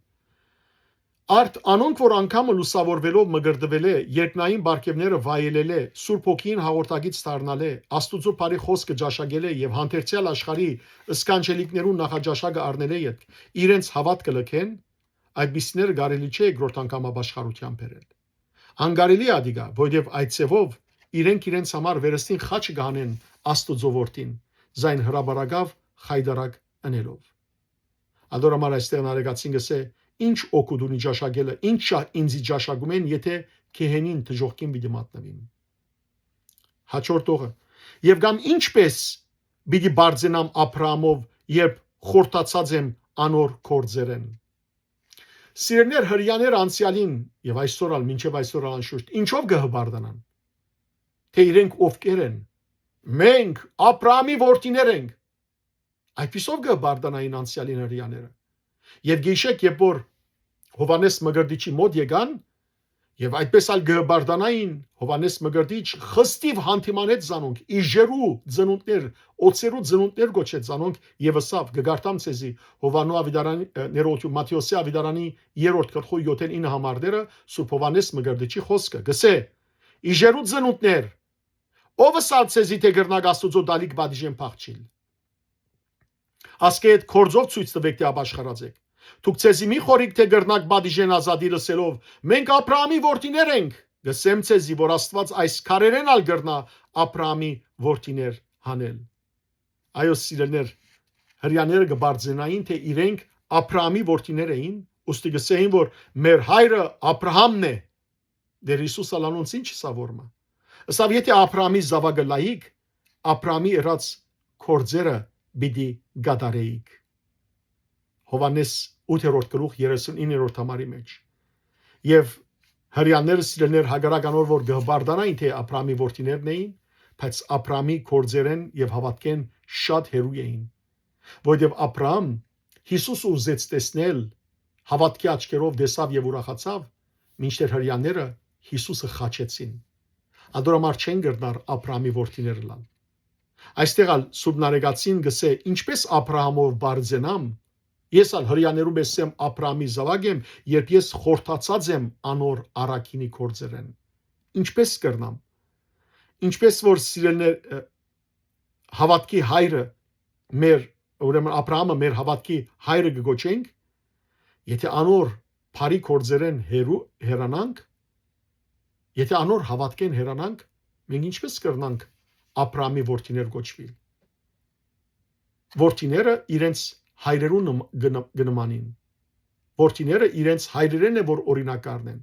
«Արդ անոնք, որ անգամը լուսաւորուելով մկրտուելէ, երկնային պարգեւները վայելելէ, Սուրբ Հոգիին հաղորդակից դառնալէ, Աստուծոյ բարի խօսքը ճաշակելէ եւ հանդերձեալ աշխարհի սքանչելիքներուն նախաճաշակը առնելէ ետք, իրենց հաւատքը լքեն, այդպիսիները կարելի չէ երկրորդ անգամ ապաշխարութեան բերել։ Անկարելի է ատիկա, որովհետեւ այդ ձեւով իրենք իրենց համար վերստին խաչը կ'անեն Աստուծոյ որդին, զայն հրապարակաւ խայտառակ ընելով»։ Ադոր համար այստեղ նարեկացին կ'ըսէ. «Ինչ օգուտ ունի ճաշակելը, ինչ ճա-, ինձի ճաշակում են, եթե գեհենին դժոխքին պիտի մատնուիմ»։ Հաջորդ օղը. «Եւ կամ ինչպէս պիտի բարձենամ Աբրահամով, երբ խորտացած եմ անոր գործերէն»։ Սիրելիներ, հրեաները անցեալին եւ այսօր ալ, մինչեւ այսօր ալ անշուշտ, ինչով կը հպարտանան, թէ իրենք ովքեր են։ «Մենք Աբրահամի որդիներ ենք»։ Այդպիսով կը հպարտանային անցեալին հրեաները։ Եւ գիշեք, երբ որ Յովհաննէս Մկրտիչի մօտ եկան, եւ այդպես ալ կը հպարտանային, Յովհաննէս Մկրտիչ խստիւ յանդիմանեց զանոնք, իժերու ծնունդներ, օծերու ծնունդներ կոչեց զանոնք եւ ըսաւ, կը կարդամ ձեզի Յովհաննու Ավետարանի, ը, ներողություն, Մատթէոսի Ավետարանի երրորդ գլխու յոթերորդ ինը համարները, Սուրբ Յովհաննէս Մկրտիչի խօսքը, կ'ըսէ. «Իժերու ծնունդներ, ո՞վ ըսաւ ձեզի, թէ կրնաք Աստուծոյ դալիք պատիժէն փախչիլ։ Ասկէ հետ գործով ցոյց տուէք, թէ ապաշխարած էք։ Դուք ձեզի մի խորհիք, թէ կրնաք պատիժէն ազատիլ, ըսելով. "Մենք Աբրահամի որդիներ ենք"։ Կ'ըսեմ ձեզի, որ Աստուած այս քարերէն ալ կրնայ Աբրահամի որդիներ հանել"։ Այո, սիրելիներ, հրեաները կը պարծենային, թէ իրենք Աբրահամի որդիներ էին, ուստի կ'ըսէին, որ "մեր հայրը Աբրահամն է"։ Դեռ Յիսուս ալ անոնց ինչ ըսաւ օրմը։ Ըսաւ. "Եթե Աբրահամի զաւակը լայիք, Աբրահամի ըրած գործերը պիտի կատարէիք"։ Յովհաննէս ութերորդ գլուխ, երեսունիններորդ համարի մէջ։ Եւ հրեաները, սիրելիներ, հակառակ անոր, որ կը հպարտանային, թէ Աբրահամի որդիներն էին, բայց Աբրահամի գործերէն եւ հաւատքէն շատ հեռու էին, որովհետեւ Աբրահամ Յիսուսը ուզեց տեսնել, հաւատքի աչքերով տեսաւ եւ ուրախացաւ, մինչդեռ Հրեաները Յիսուսը խաչեցին։ Ատոր համար չեն կրնար Աբրահամի որդիներ ըլլալ։ Այստեղ ալ Սուրբ Նարեկացին կ'ըսէ. «Ինչպէս Աբրահամով պարզենամ, ես ալ Հրեաներու պէս եմ Աբրահամի զաւակ եմ, երբ ես խորհրդացած եմ անոր առաքինի գործերէն»։ Ինչպէս կրնամ։ Ինչպէս որ, սիրելիներ, ը, հաւատքի հայրը մեր, ուրեմն Աբրահամը մեր հաւատքի հայրը կը կոչենք, եթե անոր բարի գործերէն հեռու հեռանանք, եթե անոր հաւատքէն հեռանանք, մենք ինչպէս կրնանք Աբրահամի որդիներ կոչուիլ։ Որդիները իրենց հայրերուն նմ-, կը նմ-, կը նմանին։ Որդիները իրենց հայրերէն է որ օրինակ առնեն։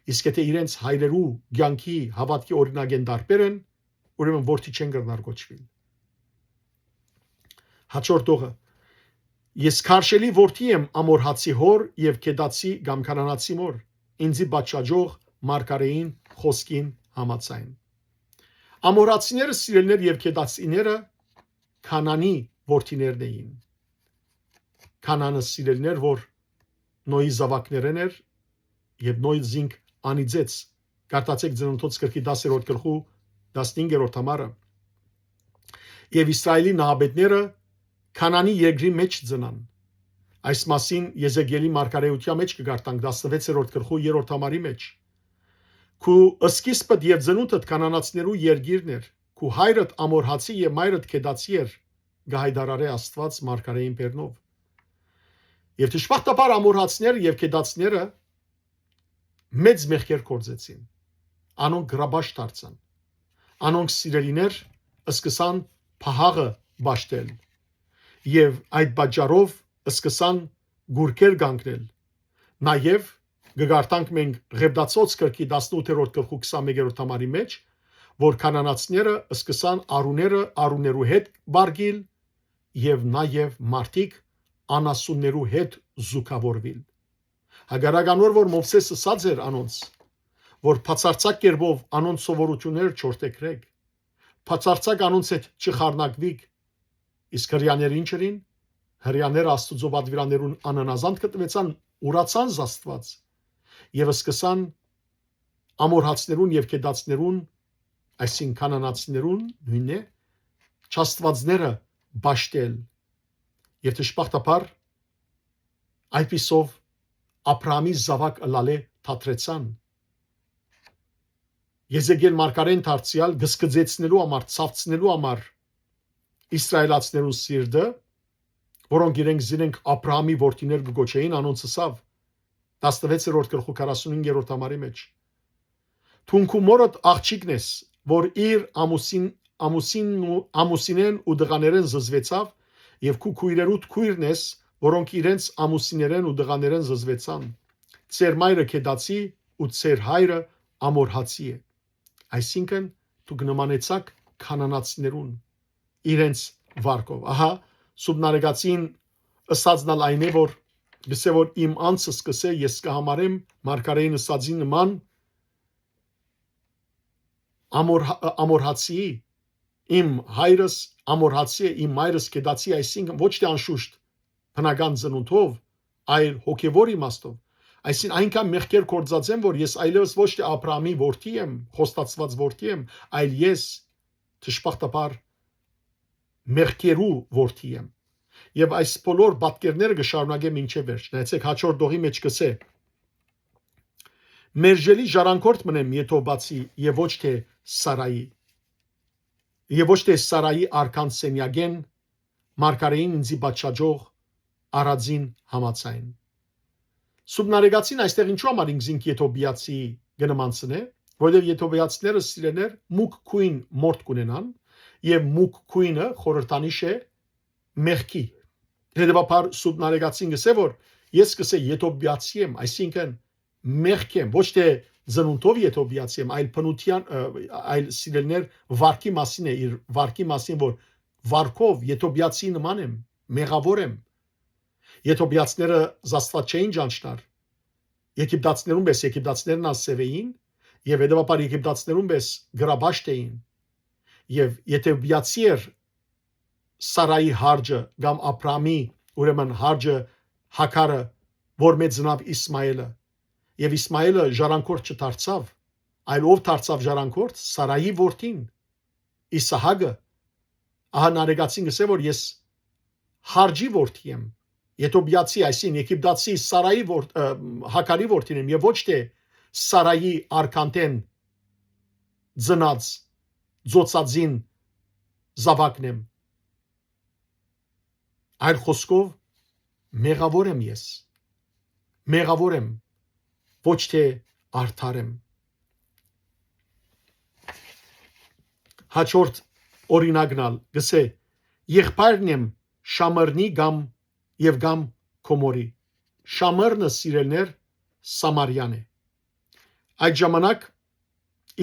Իսկ եթե իրենց հայրերու կեանքի, հաւատքի օրինակէն տարբեր են, ուրեմն որդի չեն կրնար կոչուիլ։ Հաջորդողը. «Ես քարշելի որդի եմ ամորհացի հոր եւ կետացի կամ կանանացի մոր, ինձի պատշաճող մարգարէին խօսքին համաձայն»։ Ամորհացիները, սիրելիներ, եւ կետացիները Քանանի որդիներն էին։ Քանանը, սիրելիներ, որ Նոյի զաւակներէն էր եւ Նոյ զինք անիծեց։ Կարդացէք Ծննդոց գրքի տասերորդ գլխու տասնհինգերորդ համարը։ «Եւ Իսրայէլի նահապետները Քանանի երկրի մէջ ծնան»։ Այս մասին Եզեկիէլի մարգարէութեան մէջ կը կարդանք, տասնվեցերորդ գլխու երրորդ համարի մէջ։ «Քու սկիզբդ եւ ծնունդդ կանանացիներու երկիրն էր, քու հայրդ ամորհացի եւ մայրդ կետացի էր», կը յայտարարէ Աստուած մարգարէին բերնով։ Եւ դժբախտաբար ամորհացիները եւ կետացիները մեծ մեղքեր գործեցին։ Անոնք գրաբաշխ դարձան։ Անոնք, սիրելիներ, սկսան փահաղը պաշտել եւ այդ պատճառով սկսան կուռքեր կանգնել։ Նաեւ կը կարդանք մենք Ղեւտացոց գրքի տասնութերորդ գլխու քսանմեկերորդ համարի մէջ, որ կանանացիները սկսան արուները, արուներու հետ պառկիլ եւ նաեւ մարդիկ անասուններու հետ զուգաւորուիլ։ Հակառակ անոր, որ Մովսէս ըսած էր անոնց, որ բացարձակ կերպով անոնց սովորութիւնները չորթեգրէք, բացարձակ անոնց հետ չխառնակուիք, իսկ հրեաները ի՞նչ ըրին։ Հրեաները Աստուծոյ պատուիրաններուն անանազանդ գտնուեցան, ուրացան զաստուած եւ սկսան ամորհացիներուն եւ կետացիներուն, այսինքն՝ կանանացիներուն, նոյնն է, չաստուածները պաշտել։ Եւ դժբախտաբար, այդպիսով Աբրահամի զաւակ ըլլալէ դադրեցան։ Եզեկիէլ մարգարէն դարձեալ կսկծեցնելու համար, ցաւցնելու համար իսրայելացիներուն սիրտը, որոնք իրենք զիրենք Աբրահամի որդիներ կը կոչէին, անոնց ըսաւ, տասնվեցերորդ գլխու քառասունհինգերորդ համարի մէջ. «Դուն քու մորդ աղջիկն ես, որ իր ամուսին, ամուսինն ու, ամուսինէն ու տղաներէն զզվեցաւ, եւ քու քույրերուդ քոյրն ես, որոնք իրենց ամուսիններէն ու տղաներէն զզվեցան։ Ձեր մայրը կետացի ու ձեր հայրը ամորհացի է»։ Այսինքն՝ դուք նմանեցաք կանանացիներուն իրենց վարկով։ Ահա, Սուրբ Նարեկացին ըսածն ալ այն է, որ գսե որ իմ անձս կսե, ես կհամարեմ մարգարէին ըսածին նման ամոր-, ամորհացի, իմ հայրս ամորհացի է, իմ մայրս կետացի, այսինքն՝ ոչ թե անշուշտ բնական ծնունդով, այլ հոգեվոր իմաստով։ Այսինքն՝ այնքան մեղքեր գործած եմ, որ ես այլևս ոչ թե Աբրահամի որդի եմ, խոստացված որդի եմ, այլ ես դժբախտաբար մեղքերու որդի եմ։ Եւ այս բոլոր պատկերները կը շարունակեմ մինչեւ վերջ։ Նայեցեք, հաջորդ դողի մէջ կսե. «Մերժելի ժառանգորդ մըն եմ Եթովպացի եւ ոչ թե Սարայի, եւ ոչ թե Սարայի արքան սենյակեն, մարգարէին ինձի պատշաճող արածին համաձայն»։ Սուրբ Նարեկացին այստեղ ինչու համար ինքզինք Եթովպիացի կը նմանցնէ, որովհետեւ Եթովպիացիները, սիրելիներ, մուգ գոյն մորթ կունենան, եւ մուգ գոյնը խորհրդանիշ է մեղքի։ Հետեւաբար Սուրբ Նարեկացին կսե, որ ես կսե Եթովպիացի եմ, այսինքն՝ մեղք եմ, ոչ թե ծնունդով Եթովպիացի եմ, այլ բնության, ը, այլ, սիրելիներ, վարկի մասին է, իր վարկի մասին, որ վարկով Եթովպիացի նման եմ, մեղավոր եմ։ Եթովպիացիները զաստուած չէին ճանչնար։ Եգիպտացիներուն պէս, եգիպտացիներն ալ սեւ էին, եւ հետեւաբար եգիպտացիներուն պէս գրաբաշտ էին։ եւ եթովպիացի էր Սարայի հարճը կամ Աբրահամի, ուրեմն, հարճը Հագարը, որ մը ծնաւ Իսմայելը։ Եւ Իսմայելը ժառանգորդ չդարձաւ, այլ ով դարձաւ ժառանգորդ? Սարայի որդին, Իսահակը։ Ահա Նարեկացին կ'ըսէ, որ ես հարճի որդի եմ, եթովպիացի, այսինքն Եգիպտացի Սարայի որ, ը, Հագարի որդին եմ, եւ ոչ թէ Սարայի արքանտէն ծնած ծոցածին զաւակն եմ։ Այլ խօսքով, մեղաւոր եմ ես։ Մեղաւոր եմ, ոչ թէ արդար եմ։ Հաջորդ օրինակն ալ կ'ըսէ. «Եղբայրն եմ Շամրնի կամ, եւ կամ Քոմորի»։ Շամրնը, սիրելիներ, Սամարիան է։ Այդ ժամանակ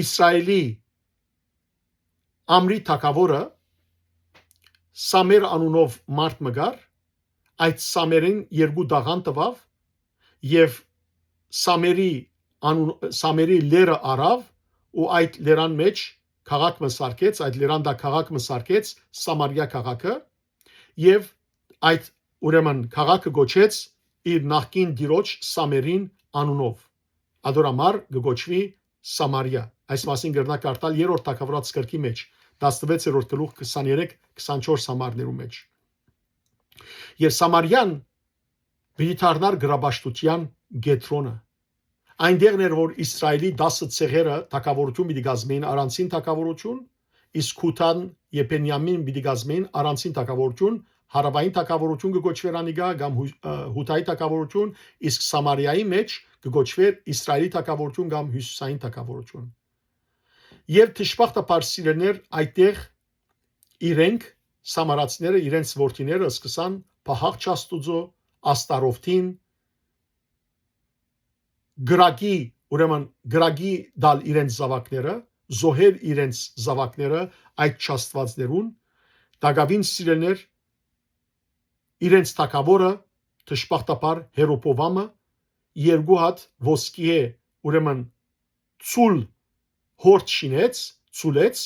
Իսրայելի Ամրի թագաւորը Սամեր անունով մարդ մը կար, այդ Սամերին երկու դաղան տուաւ եւ Սամերի անուն, Սամերի լեռը առաւ ու այդ լերան մէջ քաղաք մը սարքեց, այդ լերան տակ քաղաք մը սարքեց, Սամարիա քաղաքը, եւ այդ, ուրեմն, քաղաքը կոչեց իր նախկին տիրոջ Սամերին անունով։ Ատոր համար կը կոչուի Սամարիա։ Այս մասին կրնայ կարդալ երրորդ թագաւորաց գրքի մէջ, տասնվեցերորդ գլուխ քսաներեք, քսանչորս համարներու մէջ։ Եւ Սամարիան պիտի դառնար գրապաշտութեան կեդրոնը։ Այնտեղն էր, որ Իսրայելի տասը ցեղերը թագաւորութիւն պիտի կազմէին, առանցին թագաւորութիւն, իսկ Յուդան եւ Բենիամին պիտի կազմէին առանցին թագաւորութիւն, հարաւային թագաւորութիւն կը կոչուէր անիկա, կամ Յու-, ը, Յուդայի թագաւորութիւն, իսկ Սամարիայի մէջ կը կոչուէր Իսրայելի թագաւորութիւն կամ հիւսիսային թագաւորութիւն։ Եւ դժբախտաբար, սիրելիներ, այդտեղ իրենք, սամարացիները, իրենց որդիները սկսան պահաղ չաստուծոյ, Աստարովթին, կրակի, ուրեմն կրակի տալ իրենց զաւակները, զոհել իրենց զաւակները այդ չաստուածներուն, տակաւին, սիրելիներ, իրենց թագաւորը, դժբախտաբար, Հերոբովամը երկու հատ ոսկիէ, ուրեմն, ցուլ հորդ շինեց, ցուլեց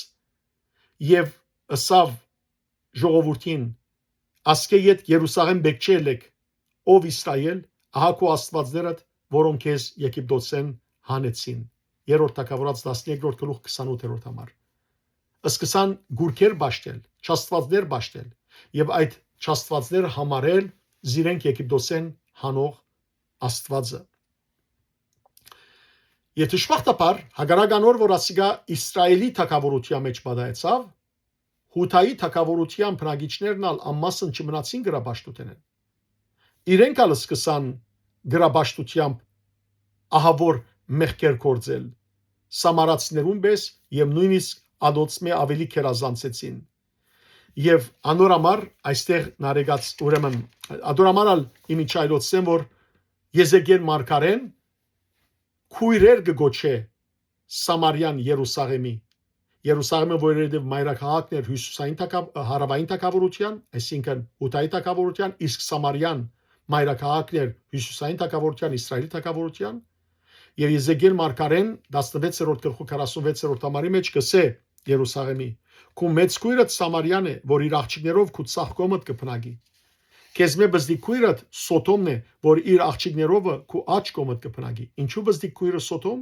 եւ ըսաւ ժողովուրդին. «Ասկէ յետ Երուսաղէմ պէտք չէ ելէք, ով Իսրայէլ, ահա քու աստուածներդ, որոնք քեզ Եգիպտոսէն հանեցին»։ Երրորդ թագաւորաց տասներկրորդ գլուխ քսանութերորդ համար։ Սկսան գուրքեր պաշտել, չաստուածներ պաշտել եւ այդ չաստուածները համարել զիրենք Եգիպտոսէն հանող Աստուածը։ Եւ դժբախտաբար, հակառակ անոր, որ ասիկա Իսրայելի թագաւորութեան մէջ պատահեցաւ, Յուդայի թագաւորութեան բնակիչներն ալ անմասն չմնացին գրապաշտութենէն։ Իրենք ալ սկսան գրապաշտութեամբ ահաւոր մեղքեր գործել, սամարացիներուն պէս, եւ նոյնիսկ ադոցմէ աւելի գերազանցեցին։ Եւ անոր համար այստեղ նարեկաց, ուրեմն, ադոր համար ալ իմիջայլոցցեմ, որ Եզեկիել մարգարեն քոյրեր կը կոչէ Սամարիան Երուսաղեմի։ Երուսաղեմը, որովհետեւ մայրաքաղաքն էր հյուսիսային թագաւ-, հարաւային թագաւորութեան, այսինքն՝ Յուդայի թագաւորութեան, իսկ Սամարիան մայրաքաղաքն էր հյուսիսային թագաւորութեան, Իսրայելի թագաւորութեան։ Եւ Եզեկիել մարգարեն տասնվեցերորդ գլխու քառասունվեցերորդ համարի մէջ կ'ըսէ Երուսաղեմի. «Քու մեծ քոյրդ Սամարիան է, որ իր աղջիկներով քու ձախ կողմդ կը բնակի։ Քեզմէ պզտիկ քոյրդ Սոդոմն է, որ իր աղջիկներովը քու աջ կողմդ կը բնակի»։ Ինչու պզտիկ քոյրը Սոդոմ?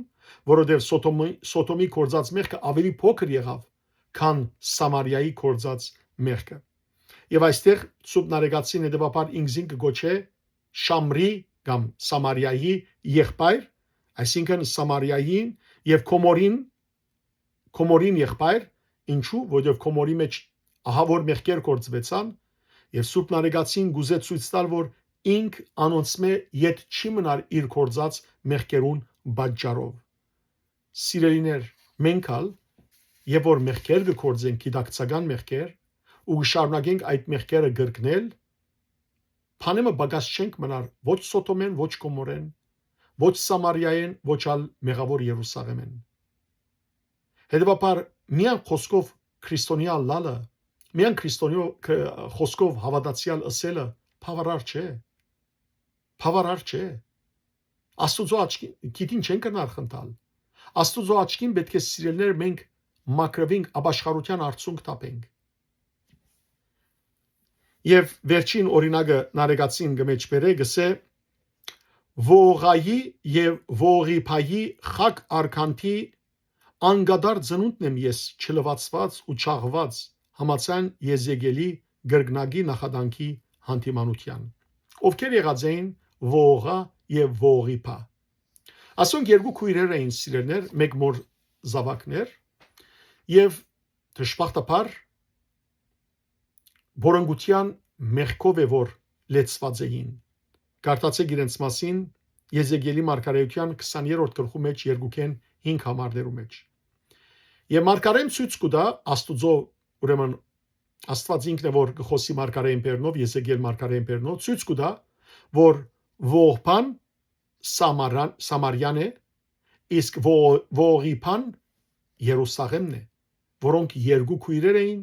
Որովհետեւ Սոդոմի, Սոդոմի գործած մեղքը աւելի փոքր եղաւ, քան Սամարիայի գործած մեղքը։ Եւ այստեղ Սուրբ Նարեկացին հետեւաբար ինքզին կը կոչէ Շամրի կամ Սամարիայի եղբայր, այսինքն՝ Սամարիային եւ Գոմորին, Գոմորին եղբայր, ինչու՞, որովհետեւ Գոմորի մէջ ահաւոր մեղքեր գործուեցան, եւ Սուրբ Նարեկացին կ'ուզէ ցոյց տալ, որ ինք անոնցմէ յետ չի մնար իր գործած մեղքերուն պատճառով։ Սիրելիներ, մենք ալ, երբ որ մեղքեր կը գործենք, գիտակցական մեղքեր, ու կը շարունակենք այդ մեղքերը կրկնել, բանէ մը պակաս չենք մնար ոչ Սոդոմէն, ոչ Գոմորէն, ոչ Սամարիայէն, ոչ ալ մեղաւոր Երուսաղէմէն։ Հետեւաբար, միայն խօսքով քրիստոնեայ ըլլալը, միայն քրիստոնեայ ք-, խօսքով հաւատացեալ ըսելը բաւարար չէ։ Բաւարար չէ։ Աստուծոյ աչքին, գիտին չեն կրնար խնդալ։ Աստուծոյ աչքին պէտք է, սիրելիներ, մենք մաքրուինք, ապաշխարութեան արդիւնք թափենք։ Եւ վերջին օրինակը Նարեկացին կը մէջբերէ, կ'ըսէ. «Ողայի եւ ողիբայի խակ արքանթի անկատար ծնունդն եմ ես, չլուացուած ու չաղուած, համաձայն Եզեկիելի կրկնակի նախադանքի հանդիմանութեան»։ Ովքեր եղած էին Ողա եւ Ողիբա։ Ասոնք երկու քոյրեր էին, սիրելիներ, մէկ մօր զաւակներ, եւ դժբախտաբար, պորնկութեան մեղքով է որ լեցուած էին։ Կարդացէք իրենց մասին Եզեկիելի մարգարէութեան քսաներորդ գլխու մէջ երկուքէն հինգ համարներու մէջ։ Եւ մարգարէն ցոյց կու տայ Աստուծոյ, ուրեմն Աստուած ինքն է որ կը խօսի մարգարէին բերնով, Եզեկիել մարգարէին բերնով, ցոյց կու տայ որ Ողբան Սամարան, Սամարիան է, իսկ Ողիբան Երուսաղէմն է, որոնք երկու քոյրեր էին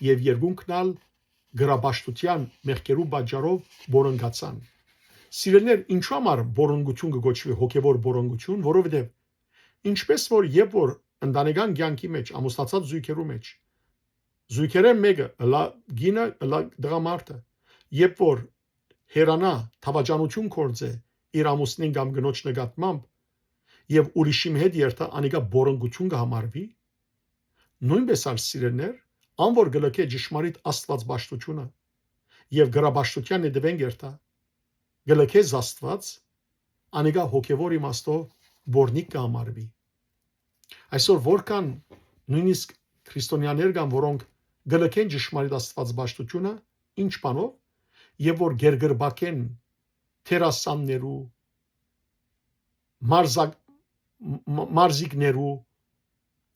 եւ երկունքն ալ կրապաշտութեան մեղքերու պատճառով պորնկացան։ Սիրելիներ, ինչու համար պորնկություն կը կոչուի հոգեվոր պորնկություն, որովհետեւ ինչպես որ երբ որ ընտանեկան կյանքի մեջ, ամուսնացած զույգերու մեջ, զույգերէն մէկը, ըլլայ կինը, ըլլայ տղամարդը, երբ որ հեռանայ, դաւաճանութիւն գործէ իր ամուսնին կամ կնոջ նկատմամբ եւ ուրիշի մը հետ երթայ, անիկա պորնկություն կը համարուի։ Նոյնպէս ալ, սիրելիներ, ան որ կը լքէ ճշմարիտ Աստուածպաշտութիւնը եւ կրապաշտութեան նետուէն կ'երթայ, կը լքէ Աստուած, անիկա հոգեվոր իմաստով պոռնիկ կը համարուի։ Այսօր որքան նոյնիսկ քրիստոնեաներ կան, որոնք կը լքեն ճշմարիտ Աստուածպաշտութիւնը, ինչ բանով, եւ որ գերգրբակեն դերասաններու, մարզակ-, մ-, մ-, մարզիկներու,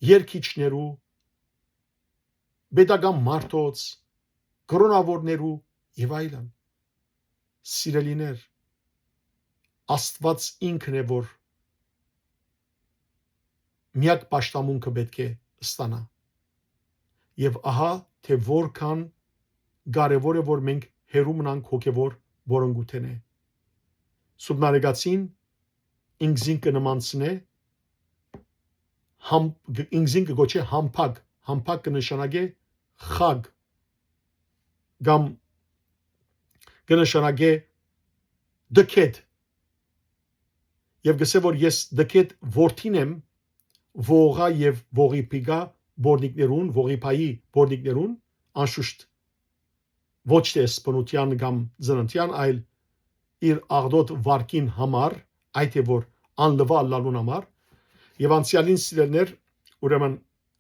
երգիչներու, պետական մարդոց, կրօնաւորներու եւ այլն։ Սիրելիներ, Աստուած ինքն է որ միակ պաշտամունքը պէտք է ստանայ։ Եւ ահա թէ որքան կարեւոր է որ մենք հեռու մնանք հոգեվոր պորնկութենէ։ Սուրբ Նարեկացին ինքզին կը նմանցնէ, համ-, ինքզին կը գոչէ համբակ, համբակ կը նշանակէ խագ կամ կը նշանակէ դքետ, եւ կ'ըսէ որ ես դքետ որդին եմ Ողա եւ Ողիբիկա պոռնիկներուն, Ողիբայի պոռնիկներուն, անշուշտ ոչ թէ սպանութեան կամ ծննդեան, այլ իր աղտոտ վարկին համար, այդ է որ անլուայ ըլլալուն համար։ Եւ անցեալին, սիրելիներ, ուրեմն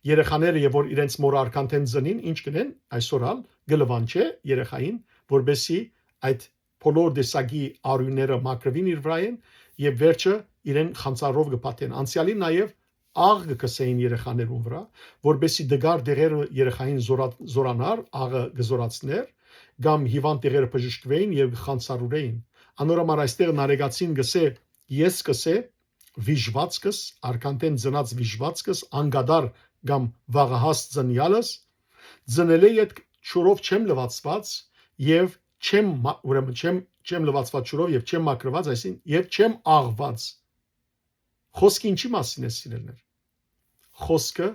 երեխաները եւ որ իրենց մօր արքանթեն ծնին, ինչ կ'ընեն, այսօր ալ կը լուան չէ երեխային, որպեսզի այդ բոլոր տեսակի արիւնները մաքրուին իր վրայէն եւ վերջը իրեն խանցարով կը փաթեն։ Անցեալին նաեւ աղ կը քսէին երեխաներուն վրայ, որպեսզի տկար դեղերը երեխային զորա-, զորանար, աղը կը զորացներ, կամ հիվանդ դեղերը բժշկուէին եւ կը խանցարուրէին։ Անոր համար այստեղ Նարեկացին կ'ըսէ, ես կ'ըսէ, վիժուածքս, արքանթեն ծնած վիժուածքս, անկատար կամ վաղահաս ծնեալս, ծնելէ ետք ջուրով չեմ լուացուած եւ չեմ մա-, ուրեմն չեմ, չեմ լուացուած ջուրով եւ չեմ մաքրուած, այսինքն, եւ չեմ աղուած։ Խոսքը ինչի՞ մասին է, սիրելիներ։ Խոսքը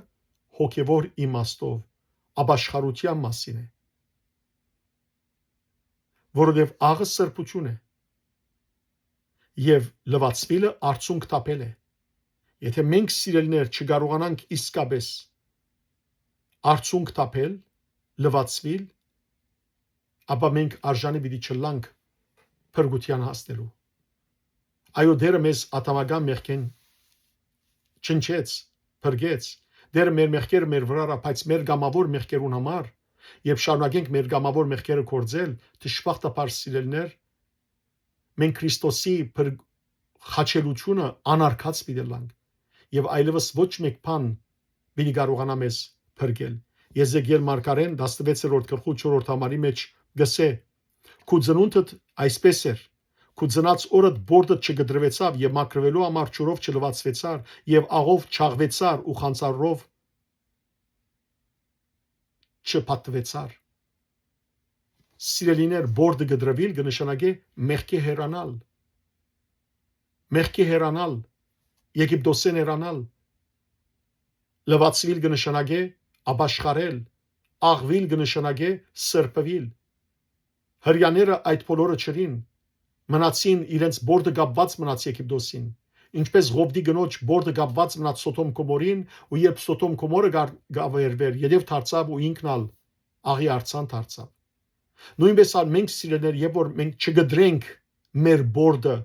հոգեվոր իմաստով ապաշխարութեան մասին է, որովհետեւ աղը սրբութիւն է եւ լուացուիլը արցունք թափել է։ Եթէ մենք, սիրելիներ, չկարողանանք իսկապես արցունք թափել, լուացուիլ, ապա մենք արժանի պիտի չըլլանք փրկութեան հասնելու։ Այո, Տէրը մեզ ատամական մեղքէն չնչեց, փրկեց։ Տէրը մեր մեղքերը մեր վրայ առաւ, բայց մեր կամաւոր մեղքերուն համար, երբ շարունակենք մեր կամաւոր մեղքերը գործել, դժբախտաբար, սիրելիներ, մենք Քրիստոսի փր-, խաչելութիւնը անարգած պիտի ըլլանք եւ այլեւս ոչ մէկ բան պիտի կարողանայ մեզ փրկել։ Եզեկիել մարգարէն տասնվեցերորդ գլխու չորրորդ համարի մէջ կ'ըսէ. «Քու ծնունդդ այսպէս էր. քու ծնած օրդ բորդդ չկտրուեցաւ եւ մաքրուելու համար ջուրով չլուացուեցար եւ աղով չաղուեցար ու խանցարով չփաթուեցար»։ Սիրելիներ, բորդը կտրուիլ կը նշանակէ մեղքի հեռանալ։ Մեղքի հեռանալ, Եգիպտոսէն հեռանալ։ Լուացուիլ կը նշանակէ ապաշխարել, աղուիլ կը նշանակէ սրբուիլ։ Հրեաները այդ բոլորը չըրին, մնացին իրենց բորդը կապուած մնաց Եգիպտոսին, ինչպէս Ղովտի կնոջ բորդը կապուած մնաց Սոդոմ Գոմորին, ու երբ Սոդոմ Գոմորը գար-, գաւերուեր, ետեւ դարձաւ ու ինքն ալ աղի արձան դարձաւ։ Նոյնպէս ալ մենք, սիրելիներ, երբ որ մենք չկտրենք մեր բորդը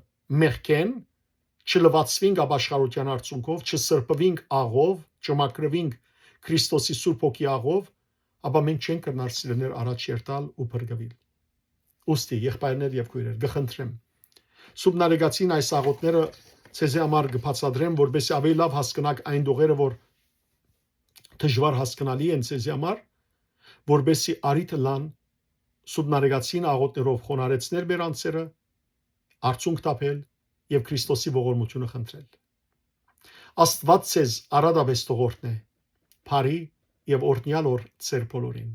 մեղքէն, չլուացուինք ապաշխարութեան արդյունքով, չսրբուինք աղով, չմաքրուինք Քրիստոսի Սուրբ Հոգի աղով, ապա մենք չենք կրնար, սիրելիներ, առաջ երթալ ու փրկուիլ։ Ուստի, եղբայրներ եւ քոյրեր, կը խնդրեմ, Սուրբ Նարեկացին այս աղօթքները ձեզի համար կը բացատրեմ, որպեսզի ավելի լաւ հասկնաք այն տողերը, որ դժուար հասկնալի են ձեզի համար, որպեսզի առիթ ըլլան Սուրբ Նարեկացին աղօթքներով խոնարհեցնել մեր անձերը, արդյունք թափել եւ Քրիստոսի ողորմութիւնը խնդրել։ Աստուած ձեզ առատապէս թող օրհնէ, բարի եւ օրհնեալ օր ձեր բոլորին։